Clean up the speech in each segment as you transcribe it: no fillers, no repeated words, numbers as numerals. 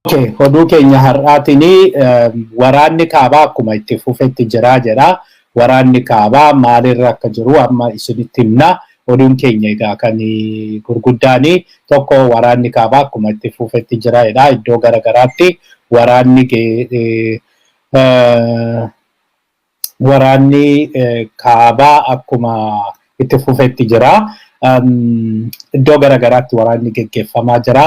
Okay, oduu keenya har'aatiin waraanni kaabaa akkuma itti fufetti jira jedha. Waraanni kaabaa maalirra akka jiru amma isinitti himna. Oduun keenya egaa kan gurguddaani tokko waraanni kaabaa akkuma itti fufetti jira jedha. Iddoo garagaraatti waraanni kaabaa akkuma itti fufetti jira. Iddoo garagaraatti waraanni geggeeffamaa jira.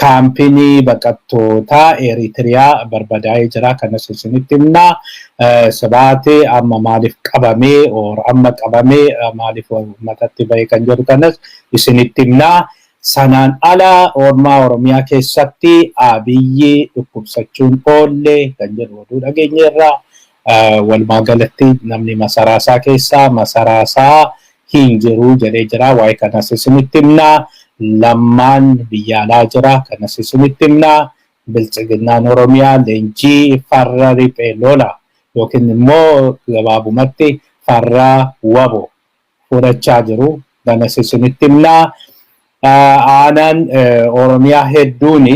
Kaampiin baqattootaa Eritiriyaa barbadaa'ee jira. Kanas isinitti himna. Sibaate amma maaliif qabamee or amma qabamee maaliif uummatatti bahee kan jedhu kanas isinitti himna. Sanaan ala oolmaa Oromiyaa keessatti Abiyyi dhukkubsachuun oolle kan jedhu oduu dhageenyeerra. Walumaa galatti namni masaraasaa keessaa masaraasaa hin jiru jedhee jira. Waa'ee kanas isinitti himna. Lammaan biyya alaa jira. Kanas isinitti himna. Biltsiginnaan Oromiyaa leenjii farra riphee lola yookiin immoo gabaabumatti farra WBO fudhachaa jiru. Kanas isinitti himna. Aanaan Oromiyaa hedduun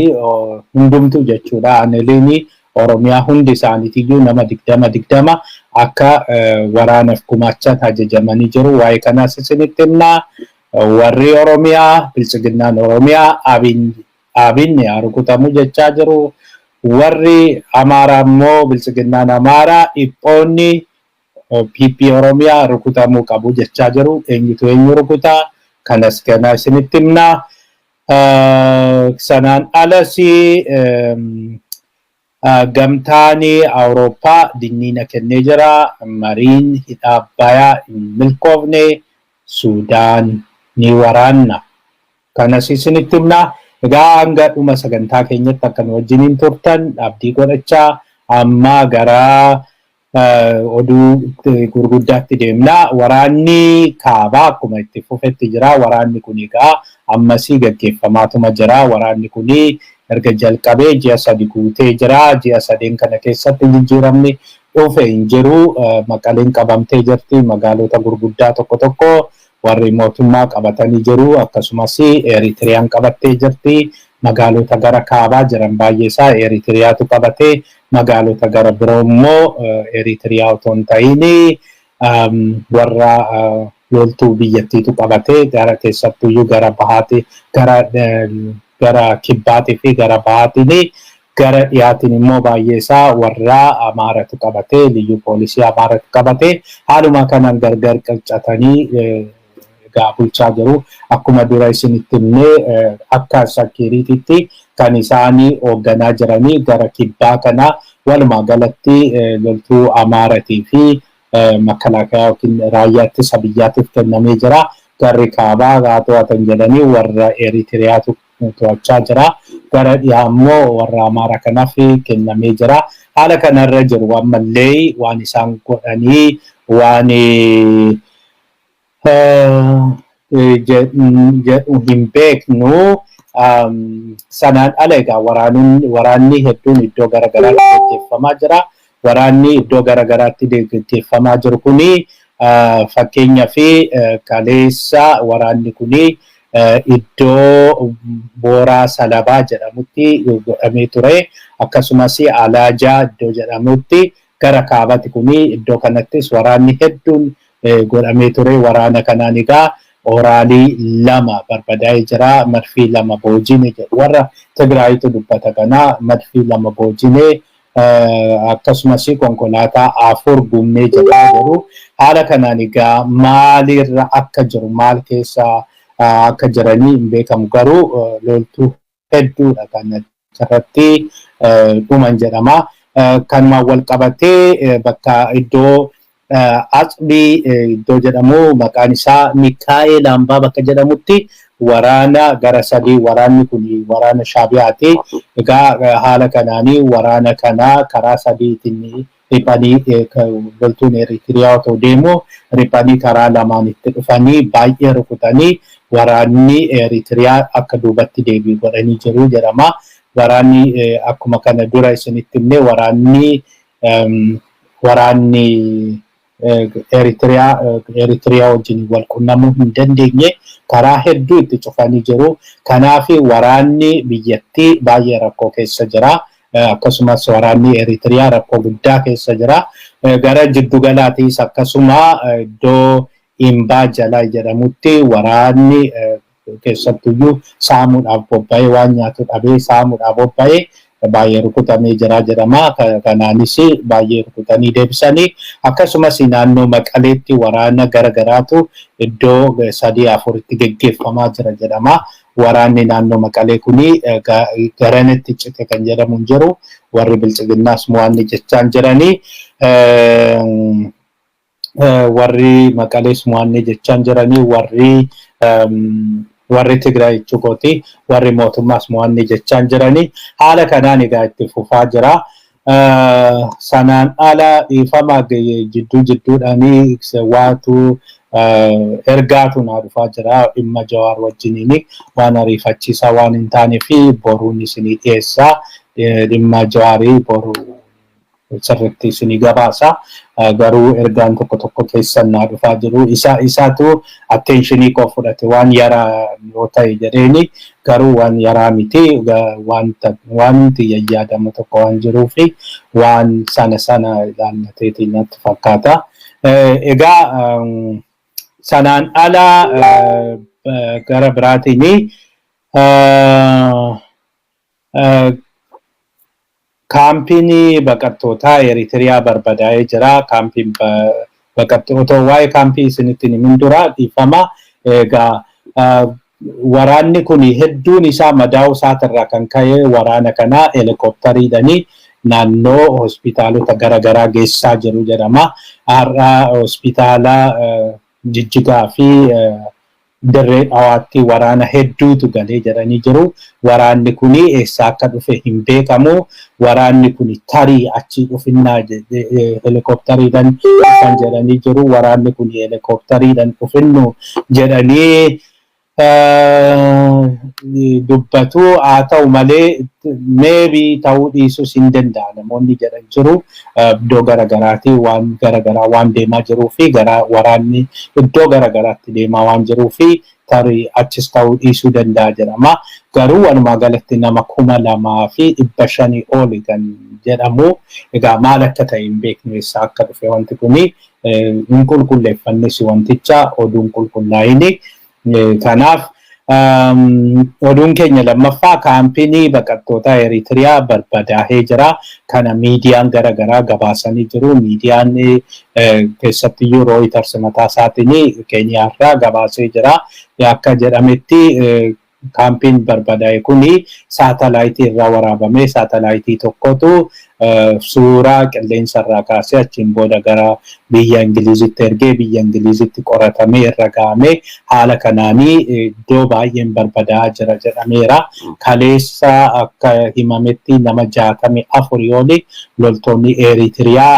hundumtu jechuudha. Aanoliin Oromiyaa hundi isaaniitiyyuu nama 20 20 akka waraanaaf gumaachan ajajamanii jiru. Waa'ee kanaas isinitti himna. Warri Oromiyaa, Biltsiginnaan Oromiyaa Abin haa rukutamu jechaa jiru. Warri Amaaraa immoo Biltsiginnaan Amaaraa dhiphoonni PP Oromiyaa rukutamuu qabu jechaa jiru. Eenyutu eenyu rukutaa? Kanas ganaa isinitti himna. Sanaan alas gamtaan Awurooppaa dinniina kennee jira. Mariin hidha Abbayaa hin milkoofne, Suudaan ni waraanna. Kanas isinitti himna. Egaa hanga dhuma sagantaa keenyatti akka nu wajjiniin turtan abdii godhachaa amma gara oduu gurguddaatti deemna. Waraanni kaabaa akkuma itti fufetti jira. Waraanni kun egaa ammasii gaggeeffamaatuma jira. Waraanni kun erga jalqabee ji'a 3 guutee jira. Ji'a sadeen kana keessatti jijjiiramni dhufe hin jiru. Maqaleen qabamtee jirti. Magaalota gurguddaa tokko tokko warri mootummaa qabatanii jiru. Akkasumas Eritiriyaan qabattee jirti. Magaalota gara kaabaa jiran baay'ee isaa Eritiriyaatu qabatee, magaalota gara biroo immoo Eritiriyaa otoo hin ta'in warra loltuu biyyattiitu qabatee, gara keessattuyyuu gara bahaati, gara kibbaatii fi gara bahaatiin, gara dhiyaatiin immoo baay'ee isaa warra Amaaratu qabatee, liyyuu poolisii Amaaratu qabatee, haaluma kanaan gargar qircatanii egaa bulchaa jiru. Akkuma dura isinitti himnee akka security tti kan isaanii hoogganaa jiranii gara kibbaa kana walumaa galatti loltuu Amaaratii fi makalaakaa yookiin raayyaa ittisa biyyaatiif kennamee jira. Garri kaabaa haa to'atan jedhanii warra Eritiriyaatu to'achaa jira. Gara dhiyaa immoo warra Amaaraa kanaaf kennamee jira. Haala kanarra jiru ammallee waan isaan godhanii waan jedhu hin beeknu. Sanaan ala egaa waraanni hedduun iddoo garaagaraatti gaggeeffamaa jira. Waraanni iddoo garaagaraatti gaggeeffamaa jiru kuni fakkeenyaa fi kaleessa waraanni kuni iddoo Booraa Salabaa jedhamutti godhamee ture. Akkasumas Alaajaa iddoo jedhamutti gara kaabatti kuni iddoo kanattis waraanni hedduun godhamee ture. Waraana kanaan egaa oraalii lama barbadaa'ee jira. Madfii 2 boojine jedhu, warra Tigraayitu dubbata kana. Madfii 2 boojine, akkasumas konkolaataa 4 gubnee jedhaa jiru. Haala kanaan egaa maalirra akka jiru, maal keessa akka jiranii hin beekamu, garuu loltuu hedduudha kan achirratti dhuman jedhama. Kanumaan wal qabatee bakka iddoo Atsbii iddoo jedhamu maqaan isaa Mikaa'el Hambaa bakka jedhamutti waraana gara sadii, waraanni kun waraana Shaabiyaati. Egaa haala kanaanii waraana kana karaa sadiitiin riphanii, loltuun Eritiriyaa otoo deemu riphanii karaa lamaan itti dhufanii baay'ee rukutanii waraanni Eritiriyaa akka duubatti deebi'u godhanii jiru jedhama. Waraanni akkuma kana dura isinitti himne waraanni Eritiriyaa wajjin wal qunnamuu hin dandeenye, karaa hedduu itti cufanii jiru. Kanaaf waraanni biyyattii baay'ee rakkoo keessa jira. Akkasumas waraanni Eritiriyaa rakkoo guddaa keessa jira. Gara jiddugalaatiis akkasuma iddoo Imbaa Jalaa jedhamutti waraanni keessattuyyuu saamuudhaaf bobba'ee, waan nyaatu dhabee saamuudhaaf bobba'ee baay'ee rukutamee jira jedhama. Kanaanis baay'ee rukutanii deebisanii, akkasumas naannoo Maqaleetti waraana garagaraatu iddoo sadii afuritti geggeeffamaa jira jedhama. Waraanni naannoo Maqalee kuni garanatti cite kan jedhamu hin jiru. Warri Biltsiginnaas mo'anni jechaan jiranii. Warri Maqalees mo'anne jechaan jiranii, warri Tigraay jechuukooti, warri mootummaas mo'anne jechaan jiranii. Haala kanaan egaa itti fufaa jira. Sanaan ala, dhiifama, jidduu jidduudhaanii waatu ergaatu naa dhufaa jira dhimma Jawaar wajjiniini. Waan ariifachiisaa waan hin taane fi boruun isinii dhiyeessaa. Dhimma Jawaarii boru sirriitti isinii gabaasa. Garuu ergaan tokko tokko keessan naa dhufaa jiru. Isaatu attention koo fudhate, waan yaraa yoo ta'e jedheeni, garuu waan yaraa miti. Wanti yayyaadamu tokko waan jiruu fi waan sana sana ilaallateeti natti fakkaata. Egaa sanaan ala gara biraatiin kaampiin baqattootaa Eritiriyaa barbadaa'ee jira. Kaampiin baqattoota, waa'ee kaampii isinitti himin dura, dhiifama. Egaa waraanni kun hedduun isaa madaa'uu isaatirraa kan ka'e waraana kana helikooптariidhanii naannoo hospitaalota garaagaraa geessaa jiru jedhama. Har'a hospitaala Jijjigaa fi Dirree Dhawaatti waraana hedduutu galee jedhanii jiru. Waraanni kun eessaa akka dhufe hin beekamu. Waraanni kun tarii achii dhufinnaa helikooптariidhaan dhufan jedhanii jiru. Waraanni kun helikooптariidhaan dhufinnu jedhanii dubbatu. Haa ta'u malee, maybe ta'uu dhiisuus hin danda'a namoonni jedhan jiru. Iddoo garagaraati waan garagaraa waan deemaa jiruu fi gara waraanni iddoo garagaraatti deemaa waan jiruu fi tarii achis ta'uu dhiisuu danda'a jedhama. Garuu walumaa galatti nama 2,500 oli kan jedhamu. Egaa maal akka ta'e hin beeknu, eessaa akka dhufe wanti kuni hin qulqulleeffannes, wanticha oduun qulqullaa'ini. Kanaaf oduun keenya lammaffaa kaampiin baqattoota Eritiriyaa barbadaahee jira. Kana miidiyaan garaagaraa gabaasanii jiru. Miidiyaan keessattiyyuu Reuters mataa isaatiin Keeniyaarraa gabaasee jira. Akka jedhametti kaampiin barbadaa'e kuni saatalaayitii irraa waraabamee, saatalaayitii tokkotu suuraa qilleensa irraa kaasee achiin booda gara biyya Ingilizitti ergee, biyya Ingilizitti qoratamee irra gahamee haala kanaanii iddoo baay'een barbadaa'aa jira jedhameera. Kaleessa akka himametti nama 64 oli loltoonni Eritiriyaa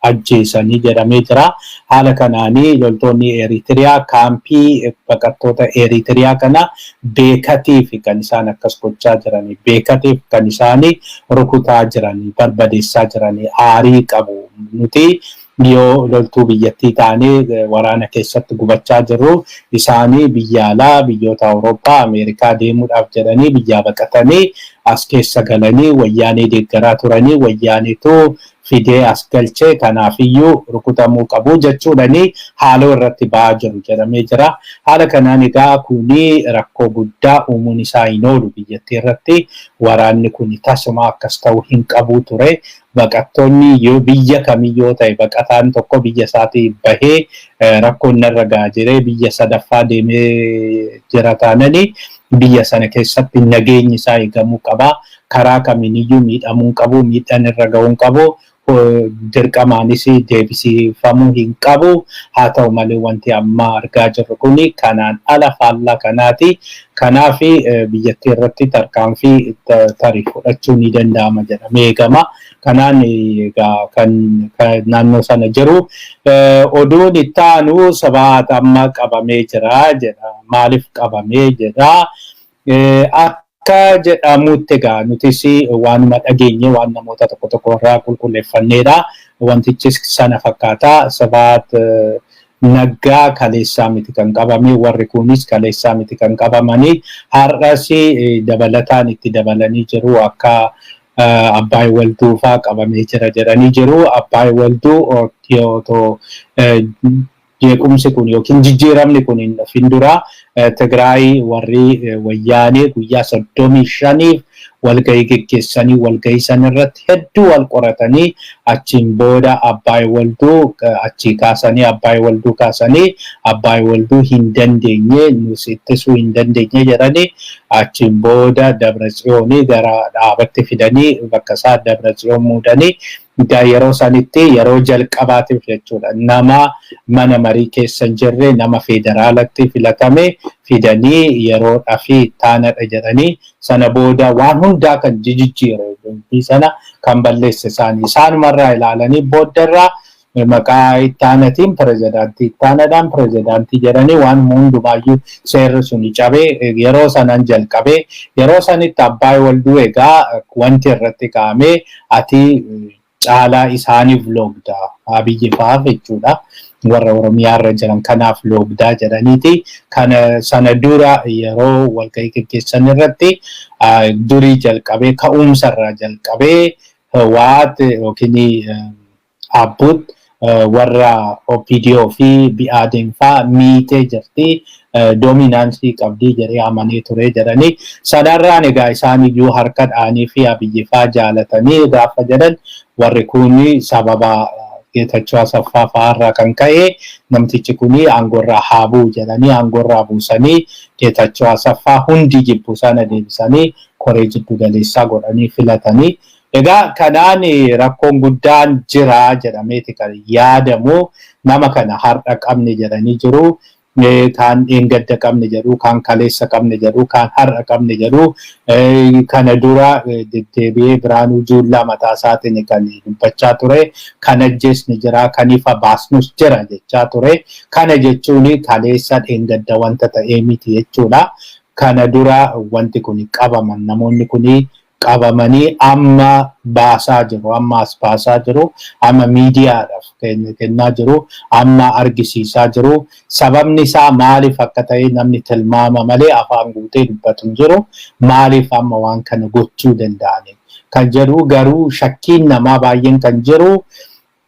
ajjeesanii jedhamee jira. Haala kanaanii loltoonni Eritiriyaa kaampii baqattoota Eritiriyaa kana beekatiif kan isaan akkas gochaa jiranii, beekatiif kan isaanii rukutaa jiranii, barbadeessaa jiranii, aarii qabu. Nuti yoo loltuu biyyattii taanee waraana keessatti gubachaa jirru, isaanii biyya alaa biyyoota Awurooppaa, Ameerikaa deemuudhaaf jedhanii biyyaa baqatanii as keessa galanii Wayyaanee deeggaraa turanii, Wayyaaneetu fidee as galchee, kanaafiyyuu rukutamuu qabu jechuudhani haaloo irratti ba'aa jiru jedhamee jira. Haala kanaan egaa kuni rakkoo guddaa uumuun isaa hin oolu biyyattii irratti. Waraanni kun tasuma akkas ta'uu hin qabu ture. Baqattoonni yoo biyya kamiyyoo ta'e, baqataan tokko biyya isaatii bahee rakkoon narra gahaa jiree biyya sadaffaa deemee jira taanani, biyya sana keessatti nageenyi isaa eegamuu qaba. Karaa kamiiniyyuu miidhamuu hin qabu, miidhaan irra gahuu hin qabu, dirqamaanis deebisifamuu hin qabu. Haa ta'u malee, wanti amma argaa jirru kuni kanaan ala, faallaa kanaati. Kanaaf biyyattii irratti tarkaanfii tarii fudhachuu ni danda'ama jedhamee eegama. Kanaan egaa kan naannoo sana jiru. Oduun itti aanu Sabaat amma qabamee jira jedha. Maaliif qabamee jedha. Akka jedhamutti egaa nutis waanuma dhageenye, waan namoota tokko tokko irraa qulqulleeffanneedha. Wantichi sana fakkaata. Sibaat Naggaa kaleessaa miti kan qabame, warri kunis kaleessaa miti kan qabamanii, har'as dabalataan itti dabalanii jiru, akka Abbaay Walduu faa qabamee jira jedhanii jiru. Abbaay Walduu otoo jeequmsi kun yookiin jijjiiramni kun hin dhufin dura Tigraay warri Wayyaanee guyyaa 35f walgahii geggeessanii, walgahii san irratti hedduu wal qoratanii, achiin booda Abbaay Walduu achii kaasanii, Abbaay Walduu kaasanii, Abbaay Walduu hin dandeenye, nus ittisuu hin dandeenye jedhanii, achiin booda Dabra Tsiyoonii gara dhaabatti fidanii, bakka isaa Dabra Tsiyoon muudanii. Yeroo sanitti yeroo jalqabaatiif jechuudha, nama mana marii keessa hin jirre, nama federaalatti filatame fidanii yeroodhaa fi ittaanadha jedhanii, sana booda waan hundaa kan jijjiire, dubbii sana kan balleesse isaanii. Isaanumarraa ilaalanii booddarraa maqaa ittaanatiin pirezidaantii, ittaanadhaan pirezidaantii jedhanii, waan hundumaayyuu seerri suni cabee yeroo sanan jalqabee. Yeroo sanitti Abbaay Walduu egaa wanti irratti kaa'amee, ati caalaa isaaniif loogdaa, Abiyyi fa'aaf jechuudha, warra Oromiyaa irra jiran kanaaf loogdaa jedhaniiti. Kana sana dura yeroo walgahii geggeessan irratti durii jalqabee, ka'umsa irraa jalqabee, Hwaat yookiin Abbuut warra OPDO fi BIADEN fa'aa miitee jirti. Dominance qabdii jedhee amanee ture jedhanii, sanarraan egaa isaan iyyuu harka dha'anii fi Abiyyi fa'aa jaalatanii gaafa jedhan, warri kun sababa Geetachoo Asaffaa fa'aarraa kan ka'e namtichi kun aangoorraa haa bu'u jedhanii aangoorraa buusanii, Geetachoo Asaffaa hundi jibbu sana deebisanii koree jiddu galeessaa godhanii filatanii. Egaa kanaan rakkoon guddaan jira jedhameeti kan yaadamu. Nama kana har'a qabne jedhanii jiru. Kaan dheengadda qabne jedhu, kaan kaleessa qabne jedhu, kaan har'a qabne jedhu. Kana dura deddeebi'ee Biraanuu Juullaa mataa isaatiin kan dubbachaa ture. Kan ajjeesni jira, kan ifa baasnus jira jechaa ture. Kana jechuun kaleessa dheengadda wanta ta'ee miti jechuudha. Kana dura wanti kun qabaman, namoonni kun qabamanii amma baasaa jiru, amma as baasaa jiru, amma miidiyaadhaaf kennaa jiru, amma argisiisaa jiru. Sababni isaa maaliif akka ta'e namni tilmaama malee afaan guutee dubbatu hin jiru. Maaliif amma waan kana gochuu danda'ani kan jedhu garuu shakkiin namaa baay'een kan jiru,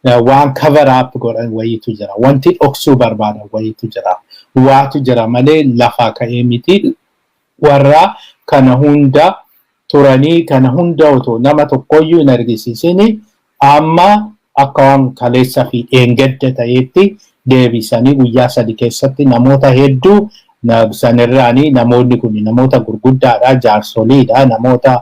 waan cover up godhan wayiitu jira. Wanti dhoksuu barbaadan wayiitu jira. Waatu jira malee lafaa ka'ee miti. Warra kana hunda turanii, kana hunda otoo nama tokkoyyuu hin argisiisin, amma akka waan kaleessa fi dheengadda ta'eetti deebisanii guyyaa 3 keessatti namoota hedduu sanirraanii, namoonni kun namoota gurguddaadha, jaarsoliidha, namoota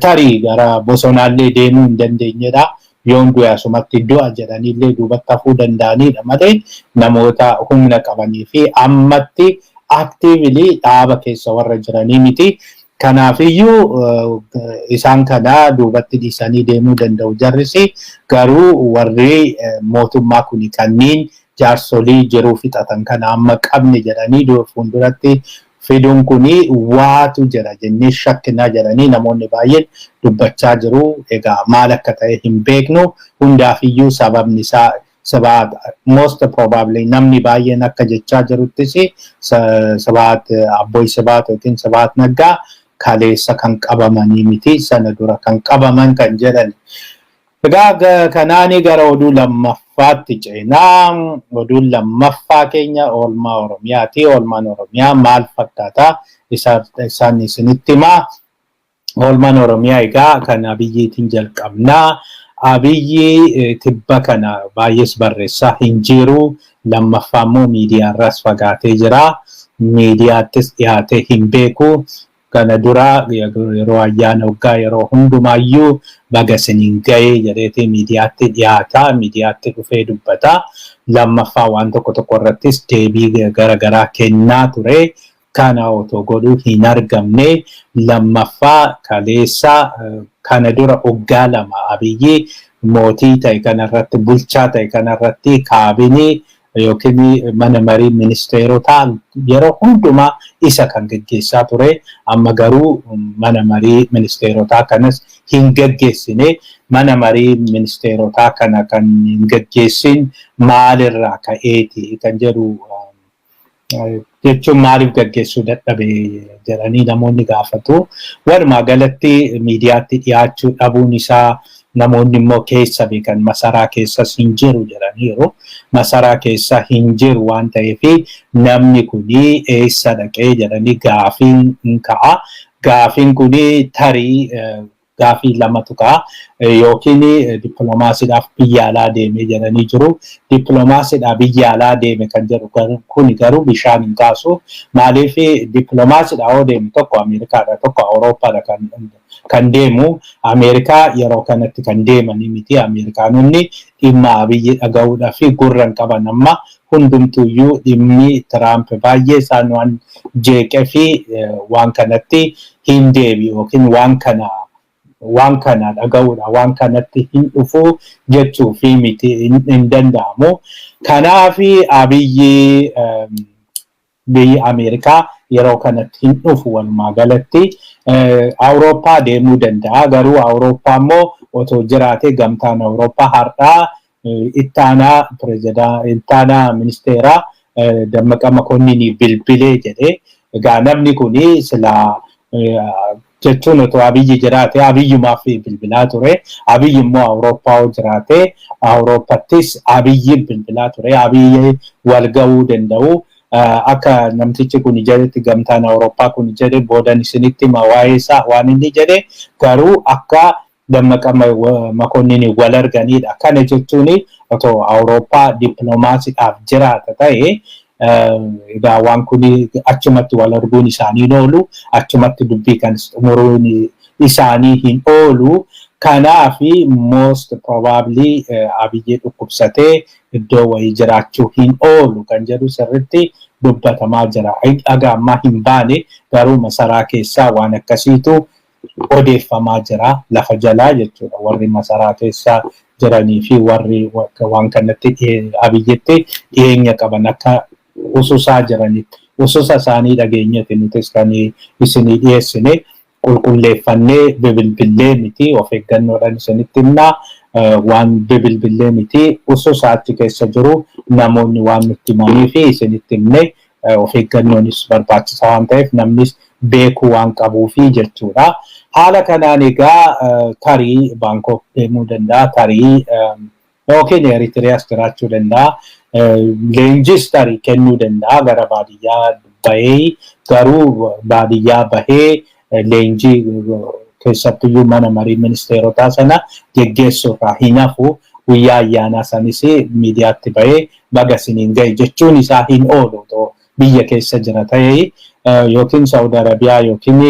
tarii gara bosonaallee deemuu hin dandeenyedha. Yoon du'e asumatti du'a jedhaniillee duubatti hafuu danda'anidha malee namoota humna qabanii fi ammatti actively dhaaba keessa warra jiranii miti. Kanaafiyyuu isaan kana duubatti dhiisanii deemuu danda'u jarrisi. Garuu warri mootummaa kuni kanneen jaarsolii jiruu fixatan kana amma qabne jedhanii fuulduratti fiduun kuni waatu jira jennee shakkinaa jedhanii namoonni baay'een dubbachaa jiru. Egaa maal akka ta'e hin beeknu. Hundaafiyyuu sababni isaa Sibaat, most probably namni baay'een akka jechaa jiruttis, Sibaat, Abboy Sibaat yookiin Sibaat Naggaa kaleessa kan qabamanii miti, sana dura kan qabaman kan jedhan. Egaa kanaani gara oduu lammaffaatti ceenaa. Oduun lammaffaa keenya oolmaa Oromiyaati. Oolmaan Oromiyaa maal fakkaata? Isaan isinitti himaa. Oolmaan Oromiyaa egaa kan Abiyyiitiin jalqabnaa. Abiyyi tibba kana baay'ees barreessaa hin jiru. Lammaffaa immoo miidiyaarraas fagaatee jira. Miidiyaattis dhiyaatee hin beeku. Kana dura yeroo ayyaana waggaa, yeroo hundumaayyuu baga isiniin ga'ee jedheetii miidiyaatti dhiyaata. Miidiyaatti dhufee dubbata. Lammaffaa waan tokko tokko irrattis deebii gara garaa kennaa ture. Kana otoo godhuu hin argamne. Lammaffaa kaleessa, kana dura waggaa 2 Abiyyi mootii ta'e kanarratti, bulchaa ta'e kanarratti, kaabinii yookiin mana marii ministeerotaa yeroo hundumaa isa kan geggeessaa ture. Amma garuu mana marii ministeerotaa kanas hin geggeessine. Mana marii ministeerotaa kana kan hin geggeessin maalirraa ka'eeti kan jedhu, jechuun maaliif gaggeessuu dadhabe jedhanii namoonni gaafatu. Walumaa galatti miidiyaatti dhiyaachuu dhabuun isaa, namoonni immoo keessa beekan masaraa keessas hin jiru jedhaniiru. Masaraa keessa hin jiru waan ta'eef, namni kuni eessa dhaqee jedhanii gaafiin hin ka'a. Gaafiin kuni tarii gaafii lamatu ka'a. Yookiin dippiloomaasiidhaaf biyya alaa deeme jedhanii jiru. Dippiloomaasiidhaaf biyya alaa deeme kan jedhu kuni garuu bishaan hin kaasu. Maaliif dippiloomaasiidhaaf yoo deeme, tokko Ameerikaadha, tokko Awurooppaadha kan deemu. Ameerikaa yeroo kanatti kan deemanii miti. Ameerikaanonni dhimma Abiyyi dhaga'uudhaa fi gurra hin qaban. Amma hundumtuyyuu dhimmi Tiraamp baay'ee isaan waan jeeqee fi waan kanatti hin deebi'u yookiin waan kana dhaga'uudha, waan kanatti hin dhufu jechuu fi miti, hin danda'amu. Kanaaf Abiyyi biyya Ameerikaa yeroo kanatti hin dhufu. Walumaa galatti Awurooppaa deemuu danda'a. Garuu Awurooppaa immoo otoo jiraate, gamtaan Awurooppaa har'aa ittaanaa ittaanaa ministeeraa Dammaqa Makonninii bilbilee jedhee. Egaa namni kuni silaa, jechuun otoo Abiyyi jiraate, Abiyyumaaf bilbilaa ture. Abiyyi immoo Awurooppaa yoo jiraate, Awurooppaattis Abiyyi bilbilaa ture. Abiyyi wal ga'uu danda'u. Akka namtichi kun jedhetti, gamtaan Awurooppaa kun jedhe, boodan isinitti hima waa'ee isaa waan inni jedhe, garuu akka Dammaqa Makonnin wal arganidha. Kana jechuun otoo Awurooppaa dippiloomaasiidhaaf jiraata ta'e, egaa waan kun achumatti wal arguun isaanii hin oolu, achumatti dubbii kan xumuruun isaanii hin oolu. Kanaaf most probably Abiyyi dhukkubsatee iddoo wayii jiraachuu hin oolu kan jedhu sirriitti dubbatamaa jira. Haga ammaa hin baane, garuu masaraa keessaa waan akkasiitu odeeffamaa jira lafa jalaa jechuudha. Warri masaraa keessa jiranii fi warri waan kanatti Abiyyitti dhiyeenya qaban akka ususaa jiranitti, ususa isaanii dhageenyati nutis kan isinii dhiyeessine. Qulqulleeffannee bibilbillee miti, of eeggannoodhaan isinitti himnaa. Waan bibilbillee miti, ususa achi keessa jiru namoonni waan nutti himanii fi isinitti himne. Of eeggannoonis barbaachisaa waan ta'eef, namnis beekuu waan qabuufi jechuudha. Haala kanaan egaa tarii Baankok deemuu danda'a, tarii yookiin Eritiriyaas jiraachuu danda'a. Leenjis tarii kennuu danda'a gara baadiyyaa bahee. Garuu baadiyyaa bahee leenjii, keessattuyyuu mana marii ministeerotaa sana geggeessuurraa hin hafu. Guyyaa ayyaanaa sanis miidiyaatti bahee baga isiniin gahe jechuun isaa hin oolu biyya keessa jira ta'e. Yookiin Saudi Arabiyaa yookiin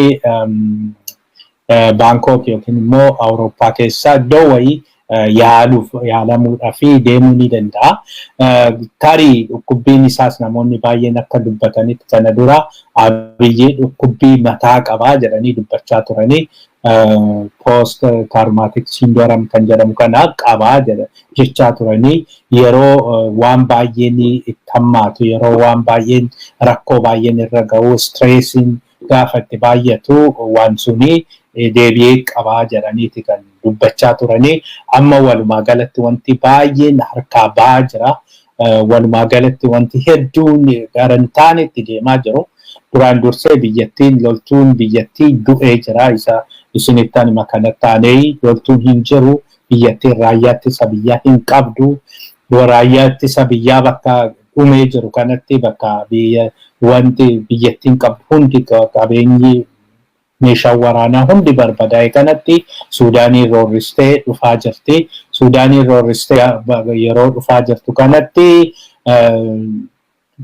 Baankok yookiin immoo Awurooppaa keessa iddoo wayii yaaluuf, yaalamuudhaaf deemuu ni danda'a. Tarii dhukkubbiin isaas, namoonni baay'een akka dubbatanitti, kana dura Abiyyi dhukkubbii mataa qabaa jedhanii dubbachaa turanii, post traumatic syndrome kan jedhamu kana qabaa jechaa turanii. Yeroo waan baay'een itti hammaatu, yeroo waan baay'een rakkoo baay'een irra ga'u, stressiin gaafa itti baay'atu, waan suni deebi'ee qabaa jedhaniiti kan dubbachaa turanii. Amma walumaa galatti wanti baay'een harkaa ba'aa jira. Walumaa galatti wanti hedduun gara hin taanetti deemaa jiru. Duraan dursee biyyattiin, loltuun biyyattii du'ee jira. Isa isinittan hima. Kanatti aanee loltuun hin jiru. Biyyattiin raayyaa ittisa biyyaa hin qabdu. Raayyaa ittisa biyyaa bakka dhumee jiru kanatti, bakka biyya wanti biyyattiin qabdu hundi, qabeenyi meeshaan waraanaa hundi barbadaa'e kanatti, Suudaaniin roorristee dhufaa jirti. Suudaaniin roorristee yeroo dhufaa jirtu kanatti,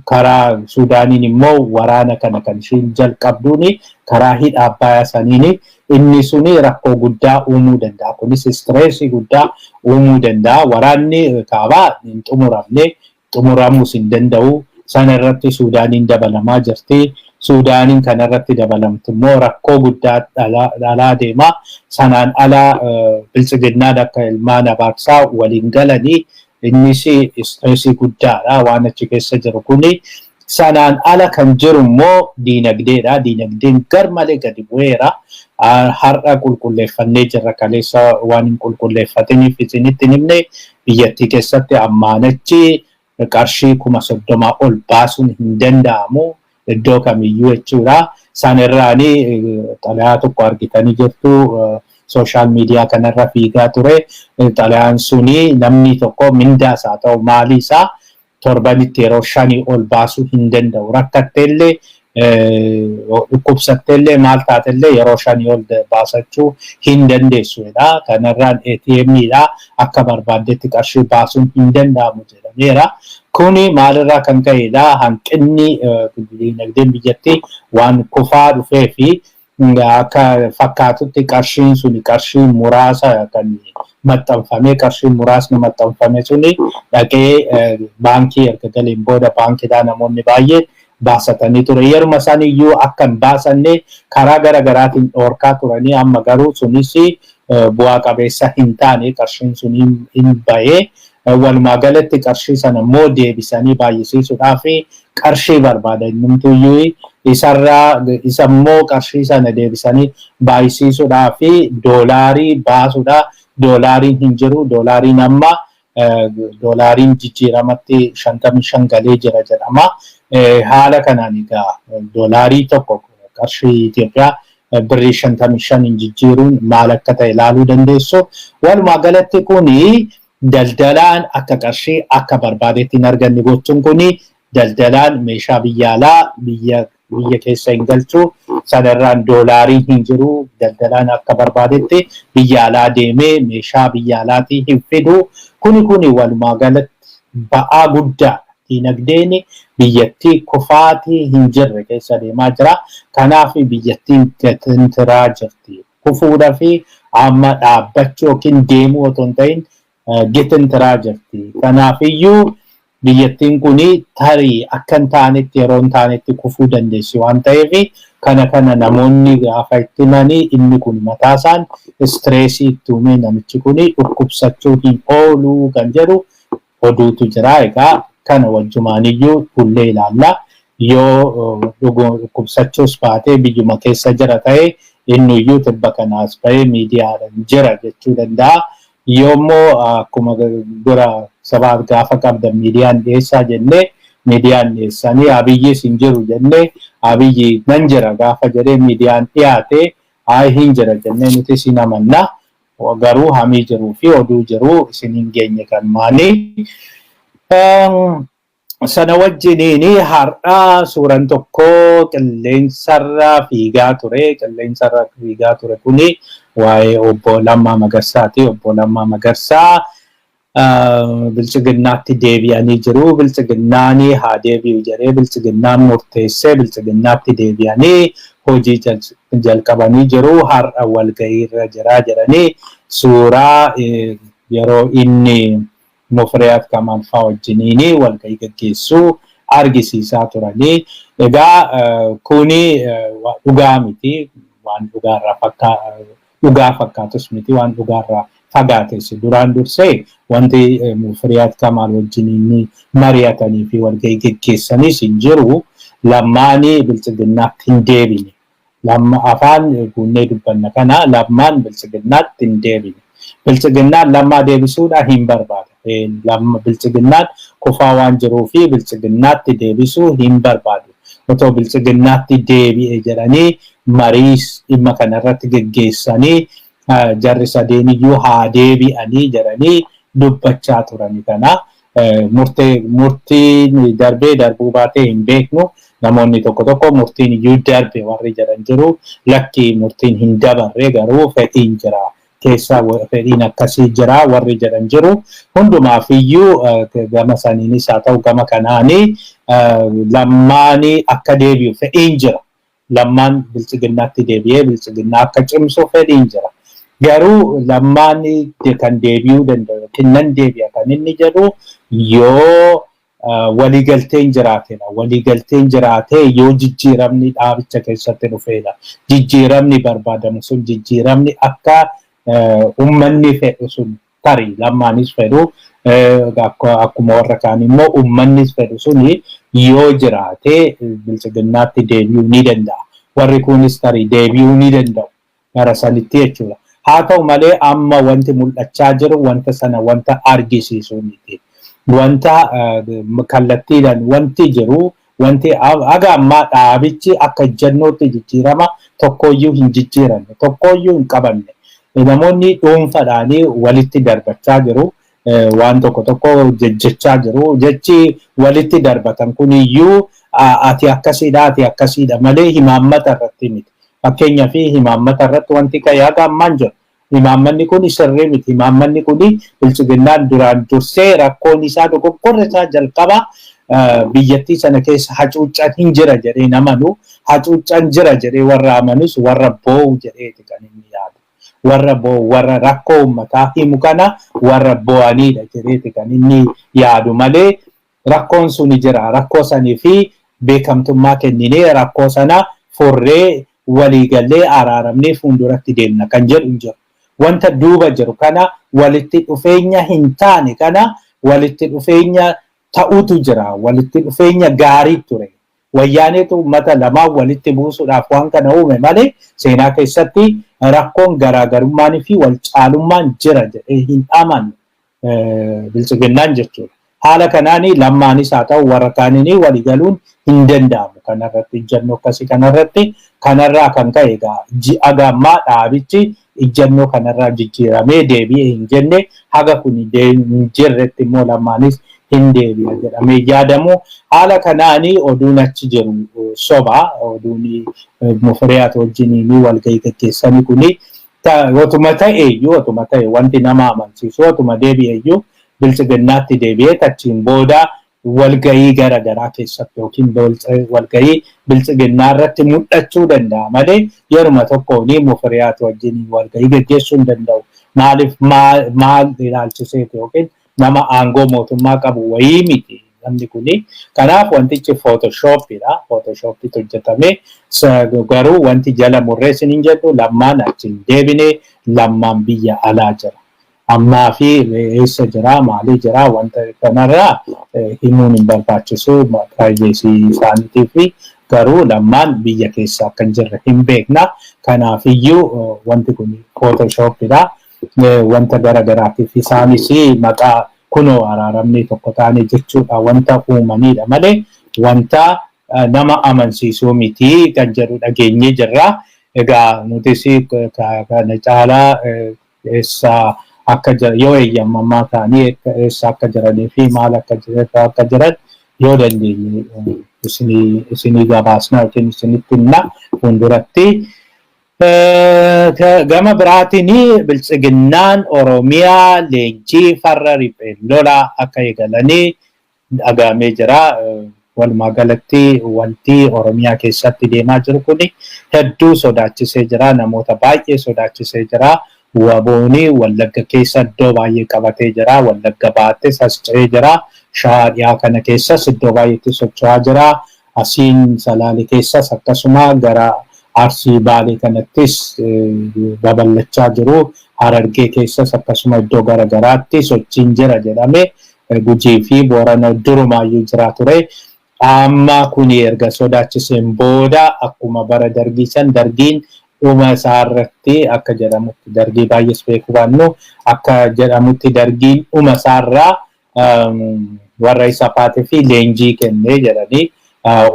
karaa Suudaaniin immoo waraana kana kan ishiin jalqabduuni karaa hidha Abbayaa saniini. Inni suni rakkoo guddaa uumuu danda'a. Kunis stressii guddaa uumuu danda'a. Waraanni kaabaa hin xumuramne, xumuramuus hin danda'u. Sana irratti Suudaaniin dabalamaa jirti. Suudaaniin kanarratti dabalamtu immoo rakkoo guddaa dhalaa deema. Sanaan ala Biltsiginnaan akka ilmaan abaarsaa waliin galanii Innis stress guddaadha waan achi keessa jiru kuni. Sanaan ala kan jiru immoo diinagdeedha. Diinagdeen gar malee gadi bu'eera. Har'a qulqulleeffannee jirra, kaleessa waan hin qulqulleeffatiniif isinitti hin himne. Biyyattii keessatti ammaan achi qarshii 30,000 ol baasuun hin danda'amu iddoo kamiyyuu jechuudha. Sanirraanii xalayaa tokko argitanii jirtu, social media kanarra fiigaa ture. Xalayaan suni namni tokko mindaas haa ta'u maalii isaa torbanitti yeroo 5 ol baasuu hin danda'u. Rakkatteellee, dhukkubsatteellee, maal taatellee yeroo 5 ol baasachuu hin dandeessudha. Kanarraan ATM'dha akka barbaaddetti qarshii baasuun hin danda'amu jedhameera. Kuni maalirraa kan ka'edha? Hanqinni diinagdeen biyyattii waan kufaa dhufee fi akka fakkaatutti qarshiin suni qarshii muraasa kan maxxanfamee, qarshiin muraasni maxxanfame suni dhaqee baankii erga galeen booda baankiidhaa namoonni baay'een baasatanii ture. Yeruma isaan iyyuu akka hin baasanne karaa gara garaatiin dhoorkaa turanii, amma garuu sunis bu'aa qabeessa hin taane, qarshiin sun hin bahee. Walumaa galatti qarshii sana immoo deebisanii baay'isiisuudhaaf qarshii barbaada innumtuyyuu isarraa. Isa immoo qarshii sana deebisanii baay'isiisuudhaaf doolaarii baasuudha. Doolaariin hin jiru. Doolaariin amma doolaariin jijjiiramatti 55 galee jira jedhama. Haala kanaan egaa doolaarii tokko qarshii Itoophiyaa birrii 55 hin jijjiiruun maal akka ta'e ilaaluu dandeessu. Walumaa galatti kuni daldalaan akka qarshii akka barbaadetti hin arganne gochuun kuni daldalaan meeshaa biyya alaa biyya keessa hin galchu. Sanarraan doolaariin hin jiru, daldalaan akka barbaadetti biyya alaa deemee meeshaa biyya alaatii hin fidu. Kuni walumaa galatti ba'aa guddaadha. Diinagdeen biyyattii kufaatii hin jirre keessa deemaa jira. Kanaaf biyyattiin gatantiraa jirti. Kufuudhaa fi amma dhaabbachuu yookiin deemuu otoo hin ta'in gatantiraa jirti. Kanaafiyyuu biyyattiin kun tarii akka hin taanetti yeroo hin taanetti kufuu dandeessi waan ta'eef, kana namoonni gaafa itti himanii inni kun mataasaan stress itti uumee namichi kun dhukkubsachuu hin oolu kan jedhu oduutu jira. Egaa kana wajjumaaniyyuu fuullee ilaalla. Yoo dhukkubsachuus baatee biyyuma keessa jira ta'e, innuyyuu tibba kanaas bahee miidiyaadhaan jira jechuu danda'a. Yoommoo akkuma dura sabaaf gaafa qabdan miidiyaan dhiyeessaa jennee miidiyaan dhiyeessanii, Abiyyis hin jiru jennee, Abiyyi nan jira gaafa jedhee miidiyaan dhiyaate, haa hin jira jennee nuti hin amanna. Garuu hamii jiruu fi oduu jiruu isin hin geenye kan maali. Sana wajjiniin har'a suuraan tokko qilleensarra fiigaa ture. Qilleensarra fiigaa ture kuni waa'ee obbo Lammaa Magarsaati. Obbo Lammaa Magarsaa Bilchiginnaatti deebi'anii jiru. Bilchiginnaan haa deebi'u jedhee Bilchiginnaan murteessee Bilchiginnaatti deebi'anii hojii jalqabanii jiru. Har'a walga'iirra jira jedhanii suuraa yeroo inni Mufriyaat Kamaal fa'aa wajjiniin walga'ii gaggeessuu argisiisaa turanii. Egaa kuni dhugaa miti. Waan dhugaarraa dhugaa fakkaatus miti, waan dhugaarraa fagaates. Duraan dursee wanti Mufriyaat Kamaal wajjiniin mari'atanii fi walga'ii gaggeessanis hin jiru. Lammaanii Bilchiginnaatti hin deebine. Lamma afaan guunnee dubbanna kana, Lammaan Bilchiginnaatti hin deebine. Bilchiginnaan Lammaa deebisuudha hin barbaada. Bilchiginnaan kufaa waan jiruu fi Bilchiginnaatti deebisuu hin barbaadu. Otoo Bilchiginnaatti deebi'e jedhanii marii dhimma kanarratti geggeessanii, jarri sadeeniyyuu haa deebi'anii jedhanii dubbachaa turani kana. Murtee murtiin darbee darbuu baatee hin beeknu. Namoonni tokko tokko murtiin iyyuu darbe warri jedhan jiru. Lakki, murtiin hin dabarre, garuu fedhiin jira. Keessa fedhiin akkasii jira warri jedhan jiru. Hundumaaf iyyuu gama saniinis haa ta'u gama kanaanii Lammaanii akka deebi'u fedhiin jira. Lammaan Bilchiginnaatti deebi'ee Bilchiginnaa akka cimsu fedhiin jira. Garuu Lammaan kan deebi'uu danda'u yookiin nan deebi'a kan inni jedhu yoo waliigalteen jiraatedha. Waliigalteen jiraatee yoo jijjiiramni dhaabicha keessatti dhufeedha. Jijjiiramni barbaadamu sun, jijjiiramni akka uummanni fedhu sun, tarii Lammaanis fedhu Akkuma warra kaan immoo uummannis fedhu suni yoo jiraate Biltsiginnaatti deebi'uu ni danda'a. Warri kunis tarii deebi'uu ni danda'u gara sanitti jechuudha. Haa ta'u malee, amma wanti mul'achaa jiru wanta sana wanta argisiisu miti. Wanta kallattiidhaan wanti jiru, wanti haga ammaa dhaabichi akka ejjennootti jijjiirama tokkooyyuu hin jijjiiranne, tokkooyyuu hin qabanne. Namoonni dhuunfaadhaanii walitti darbachaa jiru. Waan tokko tokko jejjechaa jiru. Jechi walitti darbatan kuniyyuu ati akkasiidha, ati akkasiidha malee himaammata irratti miti. Fakkeenyaaf, himaammata irratti wanti ka'e haga ammaan jiru. Himaammanni kun sirrii miti. Himaammanni kun, Biltsiginnaan duraan dursee rakkoon isaa, dogoggorri isaa jalqaba, biyyattii sana keessa hacuuccaan hin jira jedhee namanu, hacuuccaan jira jedhee warra amanus warra boo'u jedheeti kan inni yaadu. Warra boo'u, warra rakkoo uummataa himu kana warra boo'anidha jedheeti kan inni yaadu malee, rakkoon suni jira. Rakkoo sanii fi beekamtummaa kenninee rakkoo sana furree, waliigallee, araaramnee fuulduratti deemna kan jedhu hin jiru. Wanta duuba jiru kana, walitti dhufeenya hin taane kana, walitti dhufeenya ta'utu jira. Walitti dhufeenya gaarii ture. Wayyaaneetu uummata lamaan walitti buusuudhaaf waan kana uume malee, seenaa keessatti rakkoon garaagarummaan fi wal caalummaan jira jedhee hin amanu Biltsiginnaan jechuudha. Haala kanaan Lammaanis haa ta'u warra kaaniin waliigaluun hin danda'amu. Kanarratti, ijjannoo akkasii kanarratti, kanarraa kan ka'e egaa ji'a ammaa dhaabichi ijjannoo kanarraa jijjiiramee deebi'ee hin jenne. Haga kun hin jirretti immoo Lammaanis hin deebi'a jedhamee yaadamu. Haala kanaani oduun achi jiru soba. Oduun Mufiriyaat wajjiniin walgahii gaggeessanii kuni otuma ta'e iyyuu, otuma ta'e, wanti nama amansiisu, otuma deebi'e iyyuu, Biltsiginnaatti deebi'ee achiin booda walgahii gara garaa keessatti yookiin walgahii Biltsiginnaa irratti mul'achuu danda'a malee, yeruma tokkoon Mufiriyaat wajjin walgahii gaggeessuu hin danda'u. Maaliif, maal ilaalchiseeti? Yookiin nama aangoo mootummaa qabu wayii miti namni kuni. Kanaaf wantichi Photoshopidha. Photoshopitu hojjetame. Garuu wanti jala murree isiniin jedhu, Lammaan achi hin deebine, Lammaan biyya alaa jira. Ammaa fi eessa jira, maalii jira, wanta kanarraa himuun hin barbaachisu privacy isaaniitii fi, garuu Lammaan biyya keessa akka hin jirre hin beekna. Kanaafiyyuu wanti kun Photoshopidha. Wanta gara garaatiif isaanis maqaa kunoo araaramnee tokko taane jechuudha wanta uumanidha malee, wanta nama amansiisuu miti kan jedhu dhageenyee jirra. Egaa nutis kana caalaa eessa akka yoo eeyyamamaa ta'anii eessa akka jiranii fi maal akka jiran yoo dandeenye isinii gabaasna yookiin isinitti himna fuulduratti. Gama biraatiin Biltsiginnaan Oromiyaa leenjii farra riphee lolaa akka eegalanii dhagahamee jira. Walumaa galatti wanti Oromiyaa keessatti deemaa jiru kun hedduu sodaachisee jira. Namoota baay'ee sodaachisee jira. WBOni Wallagga keessa iddoo baay'ee qabatee jira. Wallagga Bahaattis as ce'ee jira. Shawaa Dhiyaa kana keessas iddoo baay'eetti socho'aa jira. Asiin Salaalee keessas akkasuma gara Arsii, Baalee kanattis babal'achaa jiru. Harargee keessas akkasuma iddoo garagaraatti sochiin jira jedhame. Gujii fi Boorana durumaayyuu jira ture. Amma kuni erga sodaachiseen booda, akkuma bara Dargii san, Dargiin dhuma isaa irratti akka jedhamutti, Dargii baay'ees beekuu baannu, akka jedhamutti Dargiin dhuma isaarraa warra isa faatee fi leenjii kennee jedhanii,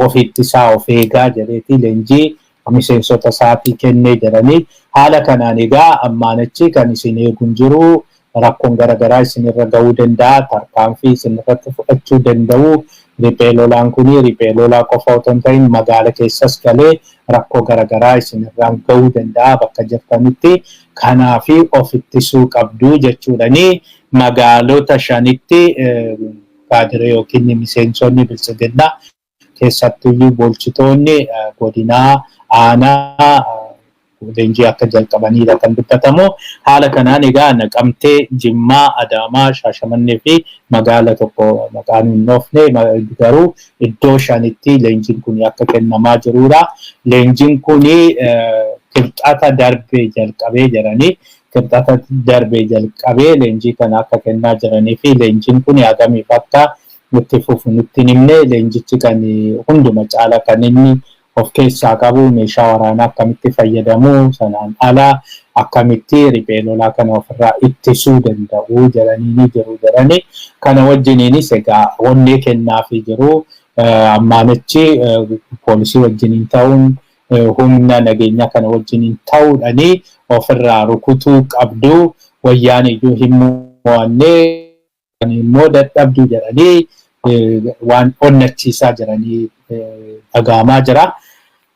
ofitti isaa of eegaa jedheeti leenjii miseensota isaatii kennee jedhanii. Haala kanaan egaa ammaan achi kan isin eegu hin jiru, rakkoon garaagaraa isinirra gahuu danda'a, tarkaanfii isinirratti fudhachuu danda'u. Riphee lolaan kuni riphee lolaa qofa otoo hin ta'in magaala keessas galee rakkoo garaagaraa isinirraan gahuu danda'a bakka jirtanitti, kanaafi of ittisuu qabdu jechuudhani magaalota shanitti kaadiree yookiin miseensonni Biltsiginnaa, keessattuyyuu bulchitoonni godinaa, aanaa leenjii akka jalqabanidha kan dubbatamu. Haala kanaan egaa Naqamtee, Jimmaa, Adaamaa, Shaashamannee fi magaala tokko maqaan hin dhoofne, garuu iddoo shanitti leenjiin kun akka kennamaa jirudha. Leenjiin kun Kibxata darbe jalqabee jedhanii. Kibxata darbee jalqabee leenjii kana akka kennaa jiranii fi leenjiin kun hagamiif akka itti fufu nutti hin himne. Leenjichi kan hunduma caala kan inni of keessaa qabu meeshaa waraanaa akkamitti fayyadamu, sanaan ala akkamitti riphee lolaa kana ofirraa ittisuu danda'u jedhanii ni jiru jedhanii. Kana wajjiniinis egaa onnee kennaafii jiru. Ammaanichi poolisii wajjiniin ta'uun, humna nageenyaa kana wajjiniin ta'uudhanii ofirraa rukutuu qabdu, wayyaan iyyuu hin mo'annee immoo dadhabdu jedhanii waan onnachiisaa jiranii dhaga'amaa jira.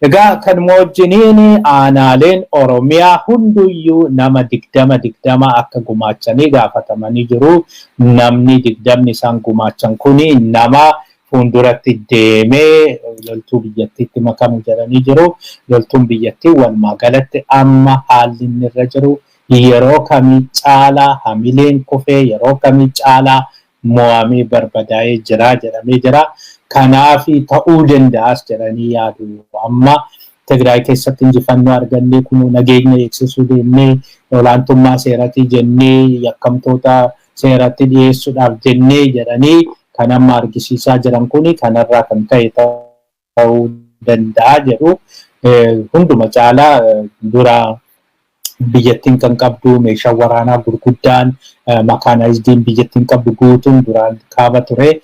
Egaa kanuma wajjiniin aanaaleen Oromiyaa hunduyyuu nama 20 20 akka gumaachanii gaafatamanii jiru. Namni 20n isaan gumaachan kuni nama fuulduratti deemee loltuu biyyattiitti makamu jedhanii jiru. Loltuun biyyattii walumaa galatti amma haalli inni irra jiru yeroo kamii caalaa hamileen kufee, yeroo kamii caalaa mo'amee barbadaa'ee jira jedhamee jira. Kanaaf ta'uu danda'as jedhanii yaadu. Amma Tigraay keessatti injifannoo argannee, kun nageenya eegsisuu deemnee, olaantummaa seeratii jennee, yakkamtoota seeratti dhiyeessuudhaaf jennee jedhanii kan amma argisiisaa jiran kuni kanarraa kan ka'e ta'uu danda'a jedhu. Hunduma caalaa dura biyyattiin kan qabdu meeshaa waraanaa gurguddaan, mechanizediin biyyattiin qabdu guutuun duraan kaaba ture.